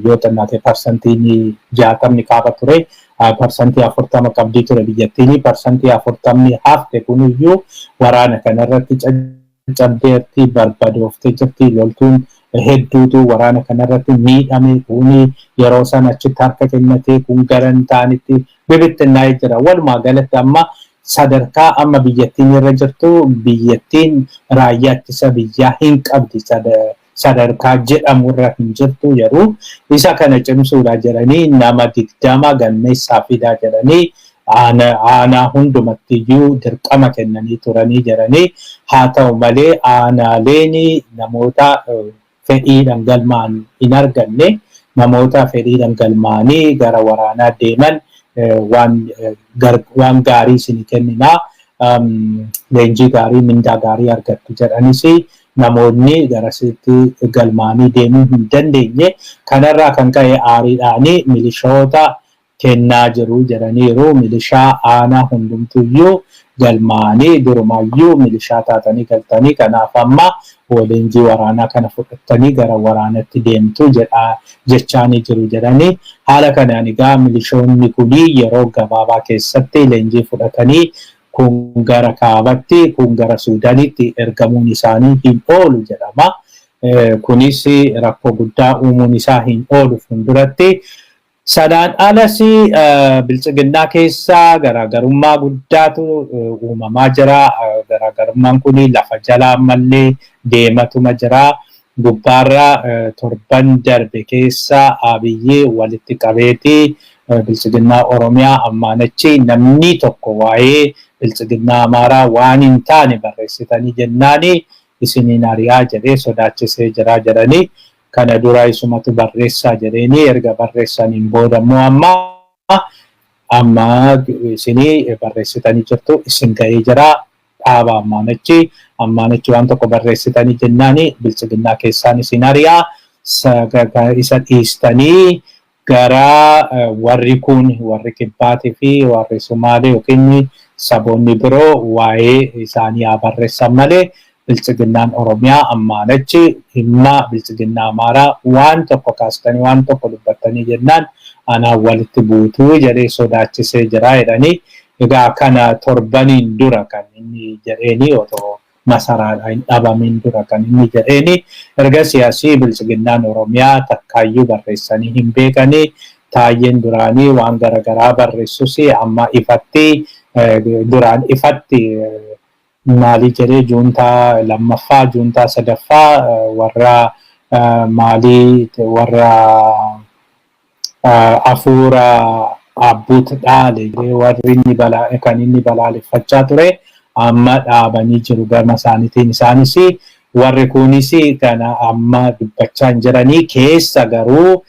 Yoo xinnaate 60% kaaba ture. 40% qabdii ture biyyattiin. 40n hafte kuniyyuu waraana kanarratti caccabdeerti, barbadooftee jirti. Loltuun hedduutu waraana kanarratti miidhame, kuni yeroo sana achitti harka kennatee, kun gara hin taanitti bibittinnaa'ee jira. Walumaa galatti amma sadarkaa amma biyyattiin irra jirtu, biyyattiin raayyaa ittisa biyyaa hin qabdi sadarkaa jedhamu irra hin jirtu yeroo isa kana cimsuudha jedhanii nama 20 galmeessaa fidaa jedhanii aanaa hundumattiyyuu dirqama kennanii turanii jedhanii. Haa ta'u malee, aanaaleen namoota fedhiidhaan galmaan hin arganne. Namoota fedhiidhaan galmaanii gara waraanaa deeman waan gaarii isin kenninaa, leenjii gaarii, mindaa gaarii argattu jedhanis namoonni garasitti galmaanii deemuu hin dandeenye. Kanarraa kan ka'e aariidhaanii milishoota kennaa jiru jedhaniiru. Milishaa aanaa hundumtuyyuu galmaanii, durumayyuu milishaa taatanii galtanii, kanaaf amma leenjii waraanaa kana fudhattanii gara waraanatti deemtu jedha jechaanii jiru jedhanii. Haala kanaan egaa milishoonni kunii yeroo gabaabaa keessatti leenjii fudhatanii kun gara kaabatti, kun gara Suudaanitti ergamuun isaanii hin oolu jedhama. Kunis rakkoo guddaa uumuun isaa hin oolu fuulduratti. Sanaan alas Biltsiginnaa keessa garaagarummaa guddaatu uumamaa jira. Garaagarummaan kun lafa jalaa ammallee deematuma jira. Gubbaarra torban darbe keessa Abiyyi walitti qabeeti Biltsiginnaa Oromiyaa ammaan achi namni tokko waa'ee Biltsiginnaa Amaaraa waan hin taane barreessitanii jennaani isiniin ari'aa jedhee sodaachisee jira jedhanii. Kana dura isumatu barreessaa jedheeni, erga barreessaniin booda immoo amma isinii barreessitanii jirtu, isin ga'ee jira, dhaaba, ammaan achi waan tokko barreessitanii jennaani Biltsiginnaa keessaan isin ari'aa, isa dhiistanii gara warri kun, warri kibbaatii fi warri Sumaalee yookiin saboonni biroo waa'ee isaanii haa barreessan malee Biltsiginnaan Oromiyaa ammaan achi dhimma Biltsiginnaa Amaaraa waan tokko kaastanii, waan tokko dubbattanii jennaan anaan walitti buutuu jedhee sodaachisee jira jedhanii. Egaa kana torbaniin dura kan inni jedheeni, otoo masaraadha hin dhabamin dura kan inni jedheeni. Erga siyaasii Biltsiginnaan Oromiyaa takkaayyuu barreessanii hin beekanii. Taayyeen duraanii waan garaagaraa barreessus amma ifatti, duraan ifatti maalii jedhee, juuntaa lammaffaa, juuntaa sadaffaa, warra maalii, warra hafuura abbuut dhaale warri inni balaa kan inni balaaleffachaa ture amma dhaabanii jiru gama isaaniitiin. Isaanis warri kunis kana amma dubbachaa hin jiranii, keessa garuu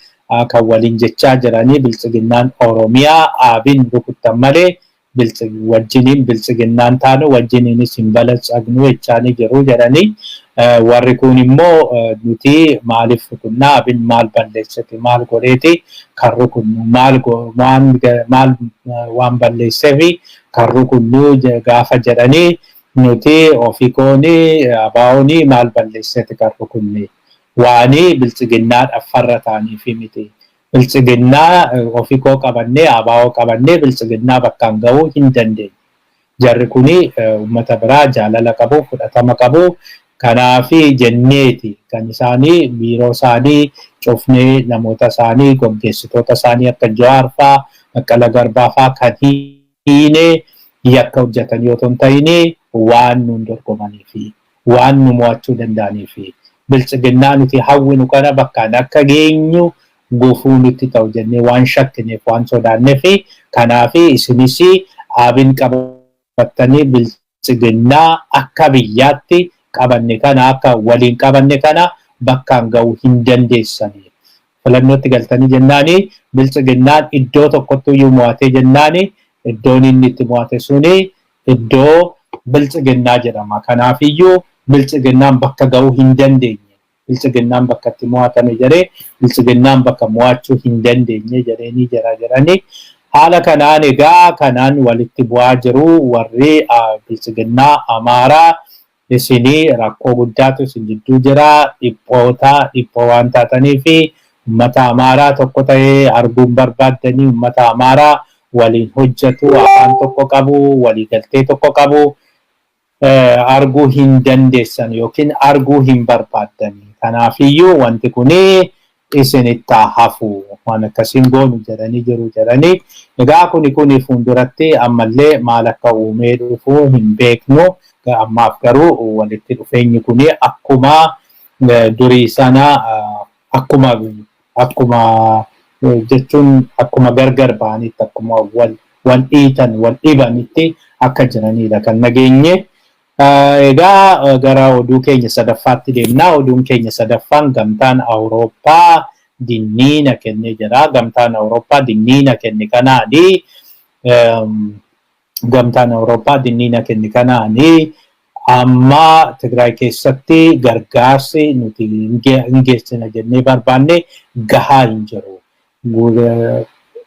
kan waliin jechaa jiranii Biltsiginnaan Oromiyaa Abiin rukuttan malee. Wajjiniin biltsiginnaan taanu, wajjiniinis hin balatsagnu jechaanii jiru jedhanii, warri kun immoo nuti maaliif rukunnaa, Abin maal balleessite, maal godheeti kan rukunnu, maal maal waan balleesseefi kan rukunnu gaafa jedhanii, nuti ofii kooni abaa'ooni maal balleessite kan rukunne, waanii biltsiginnaadhaaf farra ta'aniifi miti. Biltsiginnaa ofii koo qabannee, abaa'oo qabannee biltsiginnaa bakkaan gahuu hin dandeenye. Jarri kuni uummata biraa jaalala qabu, fudhatama qabu. Kanaafi jenneeti kan isaanii biiroo isaanii cufnee, namoota isaanii, gaggeessitoota isaanii akka Jawaar fa'aa, Baqqala Garbaa fa'aa kan hiinee yakka hojjetanii otoo hin ta'in waan nuun dorgomanii fi waan nu mo'achuu danda'anii fi biltsiginnaa nuti hawwinu kana bakkaan akka geenyu gufuu nutti ta'u jennee waan shakkineef, waan sodaanneef. Kanaafi isinis Abin qabattanii biltsiginnaa akka biyyaatti qabanne kana, akka waliin qabanne kana bakkaan ga'uu hin dandeessanii. Filannootti galtanii jennaani, biltsiginnaan iddoo tokkotti iyyuu mo'atee jennaani, iddoon inni itti mo'ate suni iddoo biltsiginnaa jedhama. Kanaafiyyuu biltsiginnaan bakka ga'uu hin dandeenye. Biltsiginnaan bakka itti mo'atame jedhee biltsiginnaan bakka mo'achuu hin dandeenye jedheenii jira jedhanii. Haala kanaan egaa kanaan walitti bu'aa jiru warri biltsiginnaa Amaaraa. Isinii rakkoo guddaatu isin jidduu jira, dhiphoota dhiphoo waan taatanii fi uummata Amaaraa tokko ta'ee arguun barbaaddanii, uummata Amaaraa waliin hojjetu, afaan tokko qabu, waliigaltee tokko qabu arguu hin dandeessan yookiin arguu hin barbaaddanii. Kanaafiyyuu wanti kuni isinitti hafu, waan akkasiin goonu jedhanii jiru jedhanii. Egaa kuni fuulduratti ammallee maal akka uumee dhufu hin beeknu. Ammaaf garuu walitti dhufeenyi kuni akkuma durii sana, akkuma jechuun akkuma gargar ba'anitti, akkuma wal wal dhiitan, wal dhibanitti akka jiranidha kan nageenye. Egaa gara oduu keenya sadaffaatti deemna. Oduun keenya sadaffaan gamtaan Awurooppaa dinniina kennee jira. Gamtaan Awurooppaa dinniina kenne kanaani, gamtaan Awurooppaa dinniina kenne kanaani, amma Tigraay keessatti gargaarsi nuti hin geessina jennee barbaanne gahaa hin jiru.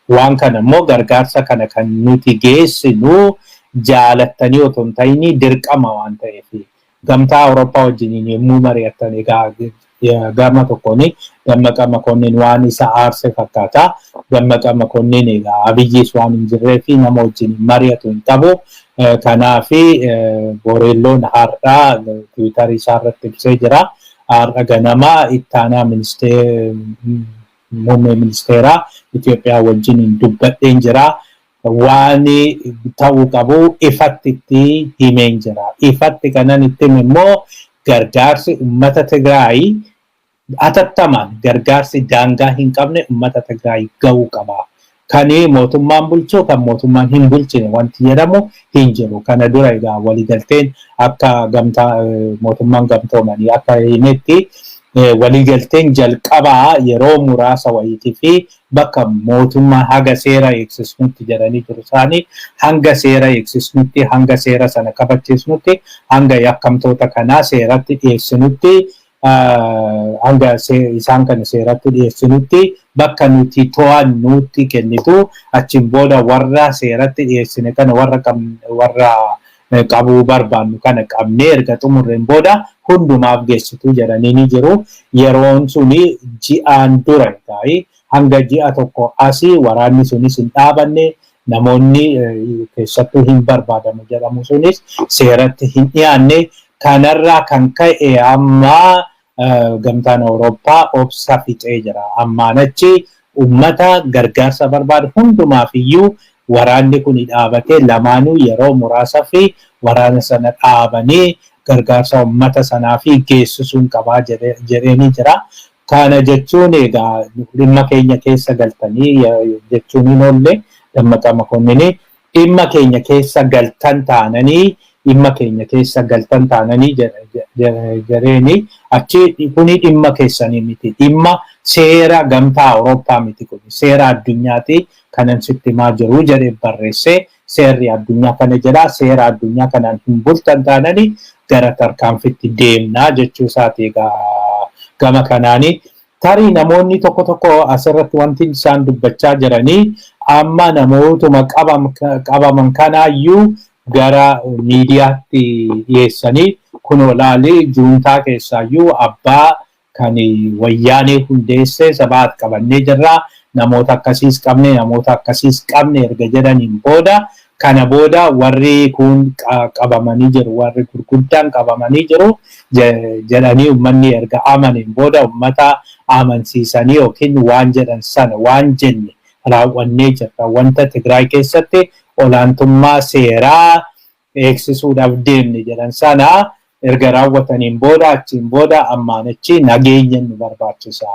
Waan kana immoo, gargaarsa kana kan nuti geessinu jaalattanii otoo hin ta'in dirqama waan ta'eef, gamtaa Awurooppaa wajjiniin yommuu mari'attan, egaa gama tokkoon Dammaqa Makonnin waan isa aarse fakkaata. Dammaqa Makonnin egaa Abiyyis waan hin jirree fi nama wajjin mari'atu hin qabu. Kanaafi Boreelloon har'a Tiwiitarii isaa irratti ibsee jira. Har'a ganama ittaanaa muummee ministeeraa Itoophiyaa wajjin dubbadheen jira. Waan ta'uu qabu ifatti itti himeen jira. Ifatti kanan itti hime immoo gargaarsi uummata Tigraay atattamaan, gargaarsi daangaa hin qabne uummata Tigraay ga'uu qaba. Kan mootummaan bulchu, kan mootummaan hin bulchine wanti jedhamu hin jiru. Kana dura egaa waliigalteen akka gamtaa mootummaan gamtoomanii akka himetti, waliigalteen jalqabaa yeroo muraasa wayiitii fi bakka mootummaa haga seera eegsisnutti jedhanii jiru isaanii, hanga seera eegsisnutti, hanga seera sana kabachiisnutti, hanga yakkamtoota kanaa seeratti dhiyeessinutti, hanga isaan kana seeratti dhiyeessinutti bakka nuti to'annutti kennitu, achiin booda warra seeratti dhiyeessine kana, warra qabuu barbaannu kana qabnee erga xumurreen booda hundumaaf geessitu jedhanii ni jiru. Yeroon suni ji'aan dura egaa hanga ji'a tokko asii waraanni sunis hin dhaabanne, namoonni keessattuu hin barbaadamu jedhamu sunis seeratti hin dhiyaanne. Kanarraa kan ka'e amma gamtaan Awurooppaa obsa fixee jira. Ammaan achi uummata gargaarsa barbaadu hundumaaf iyyuu waraanni kun dhaabatee, lamaanuu yeroo muraasa fi waraana sana dhaabanii gargaarsa uummata sanaa fi geessisuun qabaa jedheenii jira. Kana jechuun egaa dhimma keenya keessa galtanii jechuun hin oolle. Dammaqa Makonnin dhimma keenya keessa galtan taananii, dhimma keenya keessa galtan taananii jedheeni, achi kuni dhimma keessanii miti, dhimma seera gamtaa Awurooppaa miti, kuni seera addunyaati kanan sitti himaa jiru jedhee barreesse. Seerri addunyaa kana jedha. Seera addunyaa kanaan hin bultan taanani gara tarkaanfitti deemnaa jechuu isaati. Egaa gama kanaani tarii namoonni tokko tokko asirratti wanti isaan dubbachaa jiranii amma namootuma qabaman kanaayyuu gara miidiyaatti dhiyeessanii, kunoo laalii, juuntaa keessaayyuu abbaa kan Wayyaanee hundeesse sabaat qabannee jirra, namoota akkasiis qabne, namoota akkasiis qabne erga jedhaniin booda, kana booda warri kun qabamanii jiru, warri gurguddaan qabamanii jiru jedhanii, uummanni erga amaneen booda, uummata amansiisanii yookiin waan jedhan sana, waan jenne raawwannee jirra, wanta Tigraay keessatti olaantummaa seeraa eegsisuudhaaf deemne jedhan sana erga raawwataniin booda, achiin booda ammaan achi nageenya nu barbaachisa.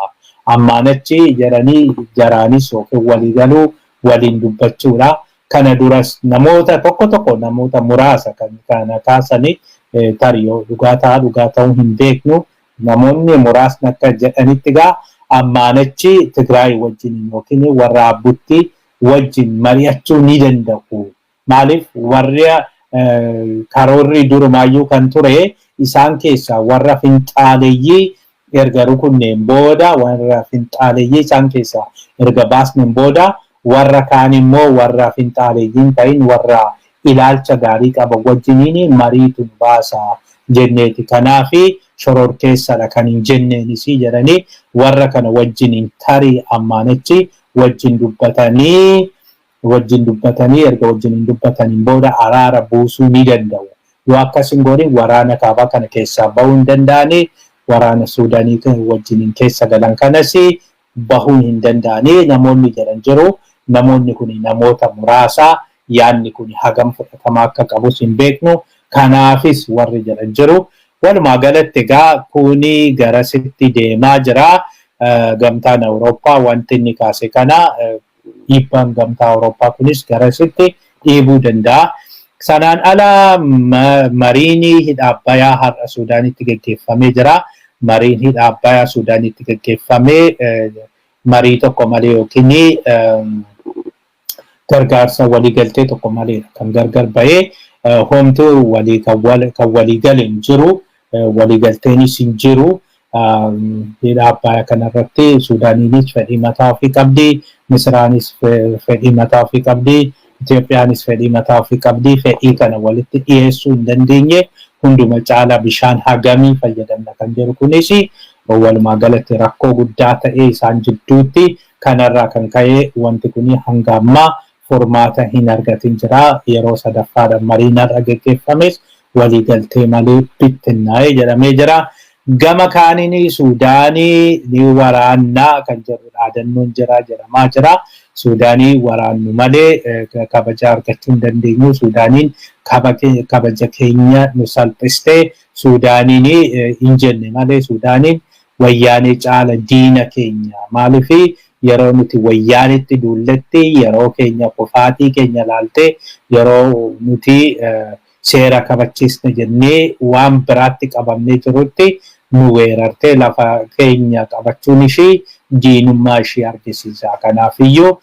Ammaan achi jedhanii jaraanis yookiin waliigaluu, waliin dubbachuudha. Kana duras namoota tokko tokko, namoota muraasa kan kana kaasanii, tarii dhugaa ta'a, dhugaa ta'uu hin beeknu, namoonni muraasni akka jedhanitti gaa ammaan achi Tigraay wajjin yookiin warra Abbutti wajjin mari'achuu ni danda'u. Maaliif, warri karoorri durumaayyuu kan ture isaan keessaa warra finxaaleeyyii erga rukunneen booda, warra finxaaleeyyii isaan keessaa erga baasneen booda, warra kaan immoo warra finxaaleeyyiin ta'in, warra ilaalcha gaarii qaban wajjiniin mariitu baasa jenneeti. Kanaafi shororkeessadha kan hin jenneenis jedhanii, warra kana wajjiniin tarii ammaan achi wajjin dubbatanii, erga wajjin hin dubbataniin booda araara buusuu ni danda'u. Yoo akkas hin godhin waraana kaabaa kana keessaa bahuu hin danda'anii, waraana Suudaanii wajjiniin keessa galan kanas bahuu hin danda'anii namoonni jedhan jiru. Namoonni kun namoota muraasa, yaadni kun hagam fudhatama akka qabus hin beeknu. Kanaafis warri jedhan jiru. Walumaa galatti egaa kuni garasitti deemaa jira. Gamtaan Awurooppaa wanti inni kaase kana, dhiibbaan Gamtaa Awurooppaa kunis garasitti dhiibuu danda'a. Sanaan ala mariin hidha Abbayyaa har'a Suudaanitti geggeeffamee jira. Mariin hidha Abbayyaa Suudaanitti geggeeffamee marii tokko malee yookiin gargaarsa waliigaltee tokko maleedha kan gargar bahee. Homtuu walii kan walii gale hin jiru, waliigalteenis hin jiru. Hidha Abbayyaa kanarratti Suudaaniinis fedhii mataa ofii qabdi, Misiraanis fedhii mataa ofii qabdi, Itoophiyaanis fedhii mataa ofii qabdi. Fedhii kana walitti dhiyeessuu hin dandeenye. Hunduma caalaa bishaan hagamii fayyadamna kan jedhu kunis walumaa galatti rakkoo guddaa ta'ee isaan jidduutti, kanarraa kan ka'e wanti kun hanga ammaa furmaata hin argatin jira. Yeroo sadaffaadhaan mariin har'a geggeeffames waliigaltee malee bittinnaa'ee jedhamee jira. Gama kaaniin Suudaanii ni waraannaa kan jedhu dhaadannoon jira jedhamaa jira. Suudaanii waraannu malee kabaja argachuu hin dandeenyu. Suudaaniin kabaja keenya nu salphistee, Suudaaniin hin jenne malee, Suudaaniin Wayyaanee caala diina keenya. Maaliif, yeroo nuti Wayyaanitti duulletti yeroo keenya kufaatii keenya laaltee, yeroo nuti seera kabachiisne jennee waan biraatti qabamnee jirutti nu weerartee lafa keenya qabachuun ishii diinummaa ishii argisiisa. Kanaafiyyuu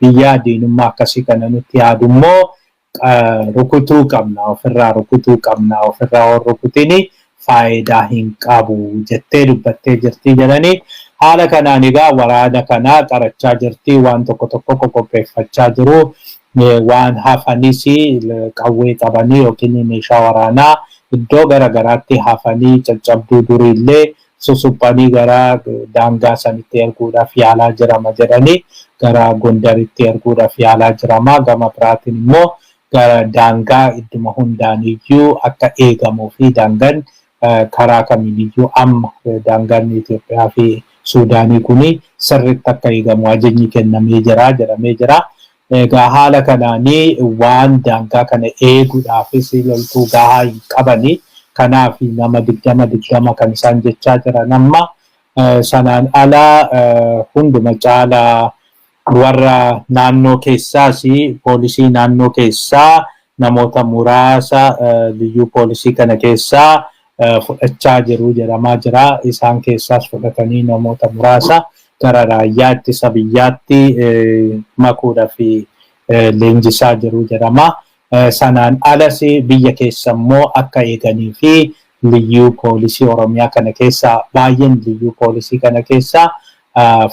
biyya diinummaa akkasii kana nutti yaadu immoo rukutuu qabna, ofirraa rukutuu qabna, ofirraa hor rukutini faayidaa hin qabu jettee dubbattee jirti jedhanii. Haala kanaan egaa waraana kana qarachaa jirti, waan tokko tokko qoqopheeffachaa jiru, waan hafanis qawwee qabanii yookiin meeshaa waraanaa iddoo gara garaatti hafanii caccabduu duriillee susuphanii gara daangaa sanitti erguudhaaf yaalaa jirama jedhanii, gara Gondaritti erguudhaaf yaalaa jirama. Gama biraatiin immoo gara daangaa idduma hundaaniyyuu akka eegamuu fi daangaan karaa kamiiniyyuu amma daangaan Itoophiyaa fi Suudaanii kuni sirriitti akka eegamu ajajni kennamee jira jedhamee jira. Egaa haala kanaanii waan daangaa kana eeguudhaafis loltuu gahaa hin qabani. Kanaaf nama 20 20 kan isaan jechaa jiran amma. Sanaan ala hunduma caalaa warra naannoo keessaas, poolisii naannoo keessaa namoota muraasa liyyuu poolisii kana keessaa fudhachaa jiru jedhamaa jira. Isaan keessaas fudhatanii namoota muraasa gara raayyaa ittisa biyyaatti makuudhaaf leenjisaa jiru jedhama. Sanaan alas biyya keessa immoo akka eeganii fi liyyuu poolisii Oromiyaa kana keessa, baay'een liyyuu poolisii kana keessa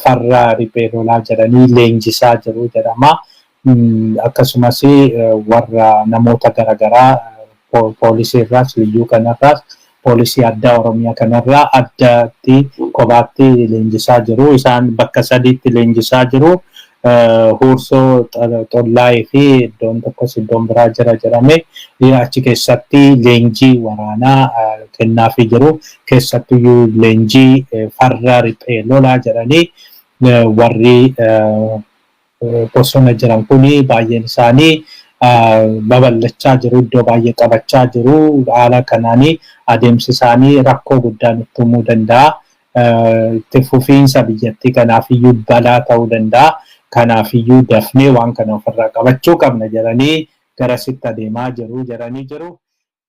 farra riphee lolaa jedhanii leenjisaa jiru jedhama. Akkasumas warra namoota garaagaraa poolisii irraas, liyyuu kanarraas, poolisii addaa Oromiyaa kanarraa addatti kophaatti leenjisaa jiru. Isaan bakka sadiitti leenjisaa jiru. Huursoo, Xollaayee fi iddoon tokkos iddoon biraa jira jedhame. Achi keessatti leenjii waraanaa kennaafii jiru. Keessattuyyuu leenjii farra riphee lolaa jedhanii warri bosona jiran kuni baay'een isaanii babal'achaa jiru, iddoo baay'ee qabachaa jiru. Haala kanaanii adeemsi isaanii rakkoo guddaa nutti uumuu danda'a. Itti fufiinsa biyyattii kanaafiyyuu balaa ta'uu danda'a. Kanaafiyyuu dafnee waan kana ofirraa qabachuu qabna jedhanii garasitti adeemaa jiru jedhanii jiru.